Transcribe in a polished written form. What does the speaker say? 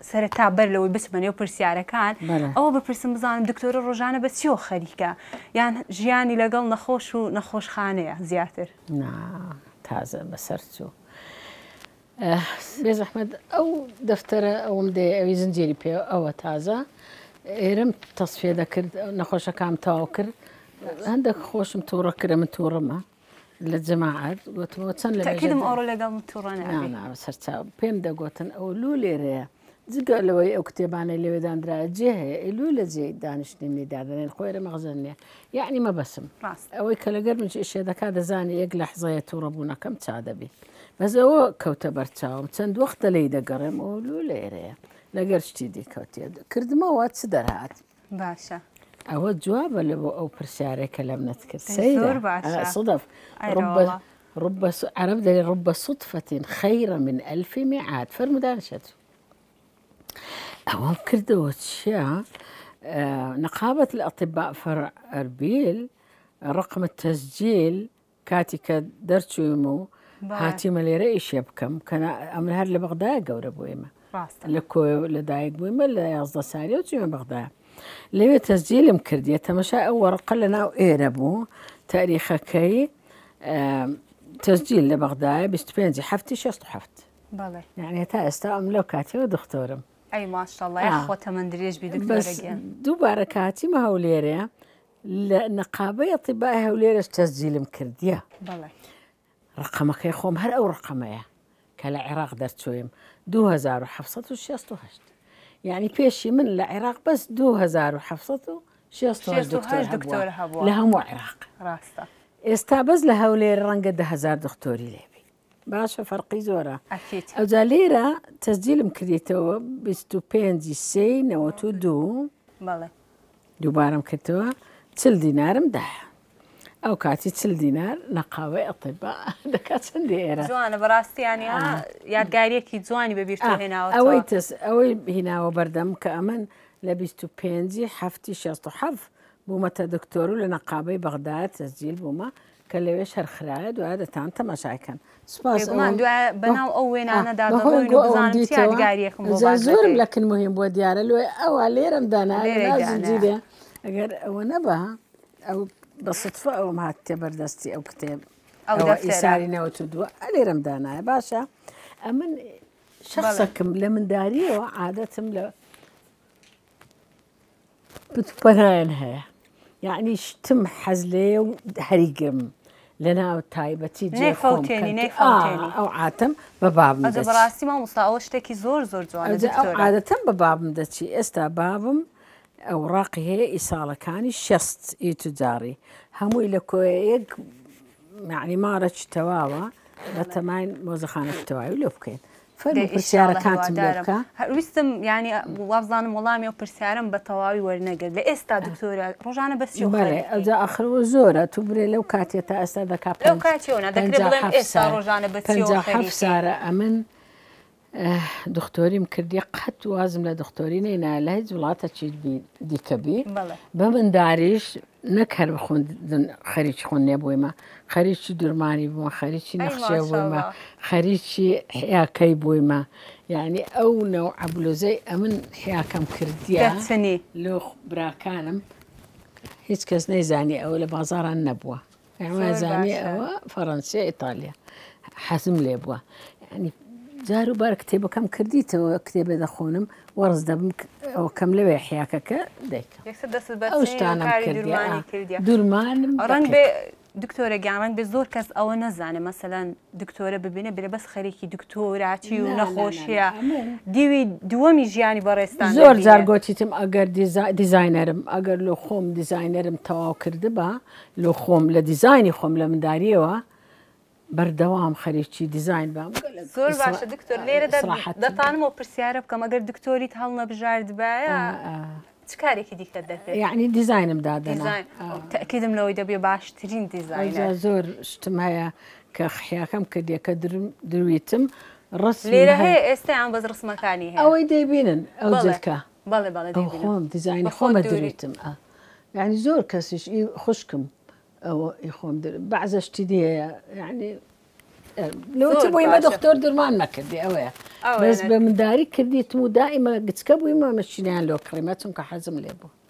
سەرەتا بەر لەوەی بچمە نێو پرسیارەکان ئەوە بپرسم بزانم دکتۆرە ڕۆژانە بە چیەوە خەریکە یان ژیانی لەگەڵ نەخۆش و نەخۆشخانەیە زیاتر؟ نا تازە بەسەر چوو. بێزەحمەت ئەو دەفتەرە ئەوم دێ ئەوی زنجیری پێ ئەوە تازە ئێرم تەسفیە دەکرد نەخۆشەکام تەواو کرد هەندێک خۆشم تووڕە کرە من تووڕمە لە جەماعەت گوتمەوە چەند لە تەکیدم ئەوڕۆ لەگەڵ تووڕە نابی نا سەرچاو پێم دەگوتن ئەو لوو لێرەیە جگە لەوەی ئەو کتێبانەی لەوێ دانرایە جێ هەیە ئەی لوو لە جێی دانیشتنی منی دادەنێن خۆ ئێرە مەخزەن نییە یەعنی مەبەسم ڕاست ئەوەی کە لەگەر منش ئیشێ دەکا دەزانی یەک لەحزەیە تووڕەبوونەکەم چا دەبی بەس ئەوە کەوتە بەرچاوم چەند وەختە لێی دەگەڕێم ئەوە لوو لێرەیە لەگەر شتی دی کەوتیە کردمەوە چ دەرهات باشە. ئەوە جوابە لە بۆ ئەو پرسیارەی کە لەم نەتکرد سەیرە زۆر باشە. صدف ئەرێ رب وەڵا. رب عەرەب دەرێ رب صدفة خير من ألف میعاد فەرموو دانیشە تو ئەوەم کردەوە چیە نقابة الأطباء فرع أربيل رقم التسجيل کاتی کە دەرچوویم و هاتیمە لێرە ئیشێ بکەم کە ئەمن هەر لە بەغدایە گەورە بوویمە لە کۆیە لە دایک بوویمە لە 11 سالی و چوویمە بەغدا لەوێ تەسجیلم کردیە تەمەشای ئەو وەڕقە لە ناو ئێرە بوو تاریخەکەی تەسجیل لە بەغدایە 25 هەفتی 67 بەڵێ یعنی تا ئێستا ئەم لەو کاتیەوە دکتۆرم ئەی ماشاءاللە یاخوا تەمەن درێژ بی دکتۆرە گیان دووبارە کاتیمە هەولێرێ لە نەقابەی ئەتیبای هەولێرش تەسجیلم کردیە. بەڵێ. ڕەقەمەکەی خۆم هەر ئەو ڕەقەمەیە کە لە عێراق دەرچوویم 2768 یعنی پێشی من لە عێراق بەس 2768 دکتۆر هەبووە لە هەموو عێراق. ڕاستە. ئێستا بەس لە هەولێر ڕەنگە 10000 دکتۆری لێبی. باشە فەرقی زۆرە. ئەکید. ئەوجا لێرە تەسجیلم کردیتەوە 25 سێی 92. بەڵێ. دووبارەم کردەوە 40 دینارم دایە. ئەو کاتی 40 دینار نەقاوەی ئەتیبا دەکات چەندی ئێرە. جوانە بەڕاستی یانی یادگاریەکی جوانی بە بیر تۆ هێناوەتەوە. ئەوەی تەس ئەوەی هیناوە بەردەم کە ئەمن لە 25 هەفتی 67 بوومەتە دکتۆر و لە نەقابەی بەغداد تەسجیل بوومە کە لەوێش هەر خرایە دوایە دەتان تەماشای کەن سوپاس بێگومان ئەوەم دوایە بەناو ئەو وێنانەدا بەهۆی دەڕۆین گۆ و ئەوەم بزانم چ دیتەوە یادگاریەکم بۆ جا باس زۆرم دەکەی لە کن مهم بووە دیارە لۆی ئەوە لێرەم دانا لە لێرەی ناو دانا زنجیرێ ئەگەر ئەوە نەبا ئەو بە سوتفە ئەوم هاتتێ بەردەستی ئەو کتێب ئەو ئەوە دەفتەرە ئیساری 92 لێرەم دانایە باشە ئەمن بەڵێ شخصەکم لە منداریەوە عادەتم لە بتپەنایان هەیە یەعنی شتم حەز لێیە و هەریگرم لەناو تایبەتی جێ خۆم نەیفەوتێنی کە نەیفەوتێنی ئەو عاتەم بە بابم ئەجە دەچی بەڕاستی مامۆستا ئەوە شتێکی زۆر زۆر جوانە ئەوجا ئەو دکتۆرە عادەتەم بە بابم دەچی ئێستا بابم ئەوڕاقی هەیە ئی ساڵەکانی شەست ئی توجاڕی هەمووی لە کۆیە یەک یەعنی ماڕێکی تەواوە بەتەماین مۆزەخانەکی تەواوی لۆ بکەین دەی فەرموو ئیشاڵڵە پرسیارەکانتم لێ هیوادارم بکە. هەر ویستم یانی وابزانم وەڵامی ئەو پرسیارەم بە تەواوی وەرنەگرت لە ئێستا دکتۆرە ڕۆژانە بە چیەوە بەڵێ خەریکی؟ ئەوجا ئاخر وە زۆرە تو برێ لەو کاتیە تا ئێستا دەکا لەو پەنج کاتیەوە نا دەکرێ پەنجا بڵێم حەفت ئێستا سارە ڕۆژانە بە چیەوە 57 خەریکی؟ سارە ئەمن دختۆریم کردیە قەت وازم لە دختۆری نەینا لە هیچ وڵاتەکی دیکە بی بەڵێ. بە منداریش نەک هەر بخوندن خەریکی خوندنێ بوویمە خەریکی درمانی بوومە خەریکی ئەی نەخشێ بوویمە ماشاءاللە. خەریکی حیاکەی بوویمە یعنی ئەو نەوعە بلوزەی ئەمن حیاکەم کردیە دەچنی. لۆ براکانم هیچ کەس نەیزانی ئەوە لە بازاڕان نەبووە زۆر زانی باشە. ئەوە فەڕەنسیە ئیتالیا حەزم لێ بووە یعنی جار و بار کتێبەکەم کردیتەوە کتێبێ دەخۆنم وەڕز دەبم ئەوەکەم لەوێ حیاکەکە دەیکەم یەکسەر دەستت بە ئەو چنین و شتانەم کاری کردیە دورمانی کردیە دورمانم ڕەنگ دەقیق بێ دکتۆرە گیان ڕەنگ بێ زۆر کەس ئەوە نەزانێ مەسەلەن دکتۆرە ببینێ بلێ بەس خەریکی دکتۆراچی و نا نا نا نا نەخۆشیە ئەمن دیوی دووەمی ژیانی بەڕێزتان زۆر جار دەبینێ. گۆتیتم ئەگەر دیزاینەرم ئەگەر لۆ خۆم دیزاینەرم تەواو کردبا لۆ خۆم لە دیزاینی خۆم لە منداریەوە بەردەوام خەریکی دیزاین بام گەلەک زۆر باشە دکتۆر لێرەدا ئیسراحەتم دەتانم ئەو پرسیارە بکەم ئەگەر دکتۆریت هەڵنەبژاردبایە چ کارێکی دیکەت دەکرد؟ یعنی دیزاینم دادەنا دیزاین تەئکیدم لەوەی دەبیە باشترین ئەوجا دیزاینەر. زۆر شتم هەیە کە حیاکەم کردیە کە درویتم ڕەسمم لێرە هەیە هەیە ئێستا یان بەس ڕسمەکانی هەیە؟ ئەوەی دەیبینن ئەو بەڵێ جلکە بەڵێ بەڵێ ئەو دەیبینم خۆم دیزاینی بە خۆت خۆمە دوری درویتم ئا یعنی زۆر کەسیش ئی خوشکم ئەوە ئی خۆم در بەعزە شتی دی هەیە یعنی. لەوە چ بوویمە دکتۆر درمان مەکردی ئەوەیە بەس بە منداری کردیتم و دائیمە گچکە بوویمە مەشینیان لۆ کڕیمە چونکە حەزم لێ بوو.